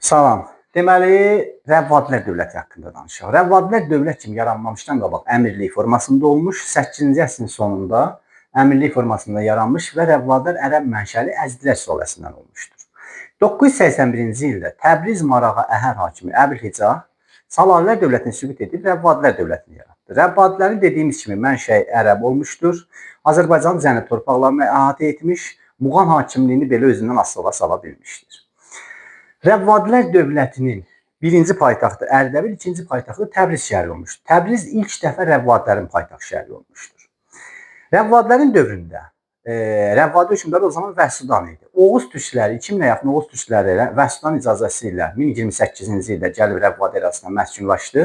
Salam. Deməli, Rəvvadilər dövləti haqqında danışaq. Rəvvadilər dövlət kimi yaranmamışdan qabaq əmirlik formasında olmuş, 8-ci əsrin sonunda əmirlik formasında yaranmış və Rəvvadilər ərəb mənşəli Əzdilər sülaləsindən olmuşdur. 981-ci ildə Təbriz Marağa Əhər hakimi Əbülhica Salalilər dövlətini süqut edib Rəvvadilər dövlətini yaratdı. Rəvvadilərin dediyimiz kimi mənşəyi ərəb olmuşdur. Azərbaycanın cənub torpaqlarını əhatə etmiş, Muğan hakimliyini belə özündən asılı sala bilmişdir. Rəvvadilər dövlətinin birinci paytaxtı Ərdəbil, ikinci paytaxtı Təbriz şəhəri olmuşdur. Təbriz ilk dəfə Rəvvadilərin paytaxt şəhəri olmuşdur. Rəvvadilərin dövründə Rəvvadi hökmdarı o zaman Vəhsudan idi. Oğuz türkləri, 2000-ə yaxın Oğuz türkləri Vəhsudan icazəsi ilə 1028-ci ildə gəlib Rəvvadi ərazisində məskunlaşdı.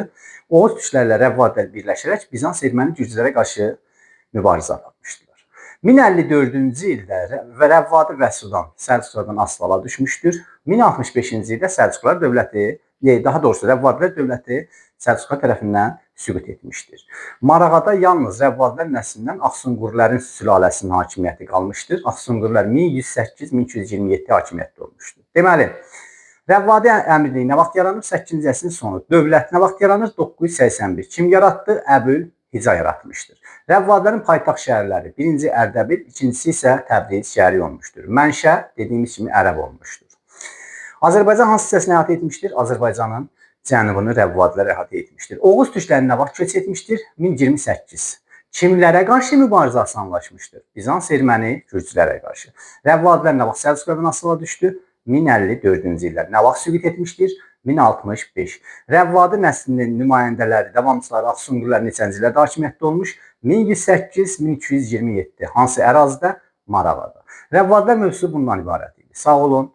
Oğuz türkləri ilə Rəvvadilər birləşərək Bizans erməni gürcülərə qarşı mübarizə aparmışdılar. 1054-cü ildə və Rəvvadi Vəhsudan Səlcuqlardan asılığa düşmüşdür. 1065-ci ildə Səlcuqlar dövləti, daha doğrusu Rəvvadilər dövləti Səlcuqlar tərəfindən süqut etmişdir. Marağada yalnız Rəvvadilər nəslindən Ağsunqurlərin sülaləsinin hakimiyyəti qalmışdır. Ağsunqurlər 1108-1227 hakimiyyətdə olmuşdur. Deməli, Rəvvadi əmirliyi nə vaxt yaranır? 8-ci əsrin sonu. Dövlət nə vaxt yaranır? 981. Kim yaratdı? Əbül Hica yaratmışdır. Rəvvadilərin paytaxt şəhərləri birinci Ərdəbil, ikincisi isə Təbriz şəhəri olmuşdur. Mənşə dediyimiz kimi ərəb olmuşdur. Azərbaycan hansı hissəsini əhatə etmişdir? Azərbaycanın cənubunu Rəvvadilər əhatə etmişdir. Oğuz türkləri nə vaxt köç etmişdir? 1028. Kimlərə qarşı mübarizə asanlaşmışdır? Bizans, erməni, gürcülərə qarşı. Rəvvadilər nə vaxt Səlcuqlardan asılığa düşdü? 1054-cü illər. Nə vaxt süqut etmişdir? 1065. Rəvvadi nəslinin nümayəndələri, davamçıları Ağsunqurlar neçənci illərdə hakimiyyətdə olmuş? 1108-1227. Hansı ərazidə? Marağada. Rəvvadilər mövzusu bundan ibarət idi. Sağ olun,